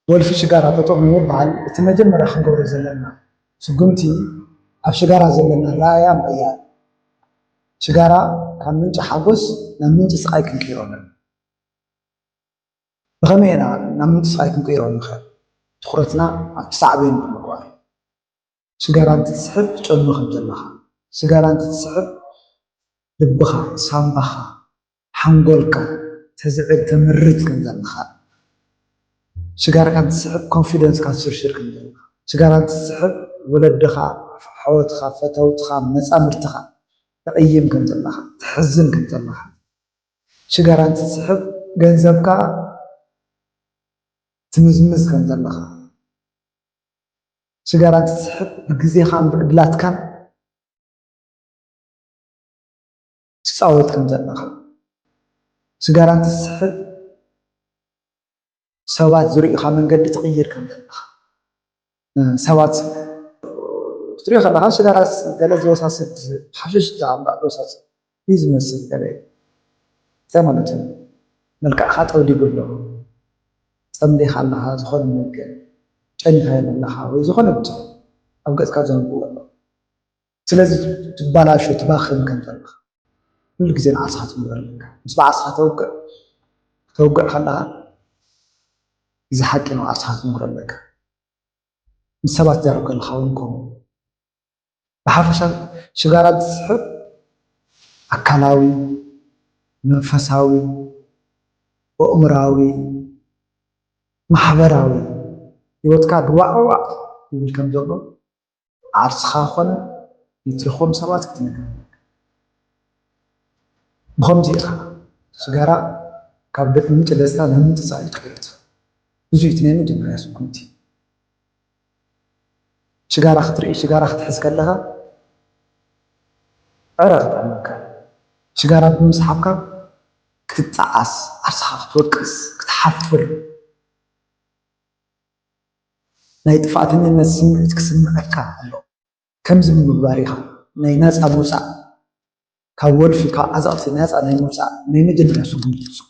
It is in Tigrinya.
ወልፊ ሽጋራ ተጠቕሙ ምብሃል እቲ መጀመርያ ክንገብሮ ዘለና ስጉምቲ ኣብ ሽጋራ ዘለና ኣረኣእያ ምቕያር። ሽጋራ ካብ ምንጪ ሓጎስ ናብ ምንጪ ስቓይ ክንቅይሮ ኣለና። ብኸመይ ኢና ናብ ምንጪ ስቓይ ክንቅይሮ ንኽእል? ትኹረትና ኣብቲ ሳዕቤን ብምግባር። ሽጋራ እንትትስሕብ ትጨኑ ከም ዘለኻ፣ ሽጋራ እንትትስሕብ ልብኻ፣ ሳምባኻ፣ ሓንጎልካ ተዝዕል ተምርት ከም ዘለኻ፣ ሽጋራ ካብ ትስሕብ ኮንፊደንስካ ትሽርሽር ከም ዘለኻ፣ ሽጋራ እንትትስሕብ ወለድኻ፣ ኣሕዋትካ፣ ፈተውትኻ፣ መጻምድትኻ ተቕይም ከም ዘለኻ፣ ተሕዝን ከም ዘለኻ፣ ሽጋራ እንትትስሕብ ገንዘብካ ትምዝምዝ ከም ዘለኻ፣ ሽጋራ እንትትስሕብ ብግዜኻን ብዕድላትካን ትጻወት ከም ዘለኻ፣ ሽጋራ እንትትስሕብ ሰባት ዝርእዩኻ መንገዲ ትቕይር ከም ዘለኻ፣ ሰባት ክትሪኦ ከለኻ ሽጋራ ገለ ዘወሳስድ ሓሽሽ ዝኣምባ ዘወሳስድ እዩ ዝመስል ገለ እንታይ ማለት እዩ? መልክዕኻ ጠውዲጉ ኣሎ። ጸምሊኻ ኣለኻ፣ ዝኾነ መልክዕ ጨኒኻዮ ኣለኻ ወይ ዝኾነ ብቻ ኣብ ገጽካ ዘንብቦ ኣሎ። ስለዚ ትባላሾ ትባኽን ከም ዘለኻ ኩሉ ግዜ ንዓርስኻ ትንገር ኣለካ። ምስ ብዓርስኻ ተውግዕ ከተውግዕ ከለኻ እዚ ሓቂ ንዓርስኻ ትንገር ኣለካ። ምስ ሰባት ትዛረብ ከለኻ እውን ከምኡ። ብሓፈሻ ሽጋራ ዝስሕብ ኣካላዊ፣ መንፈሳዊ፣ ኣእምራዊ፣ ማሕበራዊ ህይወትካ ድዋዕዋዕ ይብል ከም ዘሎ ዓርስኻ ኮነ ንትረኽቦም ሰባት ክትነግር። ብኸምዚ ኢኻ ሽጋራ ካብ ምንጪ ደስታ ናብ ምንጪ ጻኢ ትቕይር። ብዙይ እቲ ናይ መጀመርያ ስጉምቲ። ሽጋራ ክትርኢ፣ ሽጋራ ክትሕዝ ከለኻ ዕረ ክጥዕመካ። ሽጋራ ብምስሓብካ ክትጠዓስ፣ ዓርስኻ ክትወቅስ፣ ክትሓፍር፣ ናይ ጥፋኣተኛነት ስምዒት ክስምዐካ ኣሎ። ከምዚ ብምግባር ኢኻ ናይ ናጻ ምውጻእ፣ ካብ ወልፊ፣ ካብ ዓዘቕቲ ናጻ ናይ ምውጻእ ናይ መጀመርያ ስጉምቲ ትወስዶ።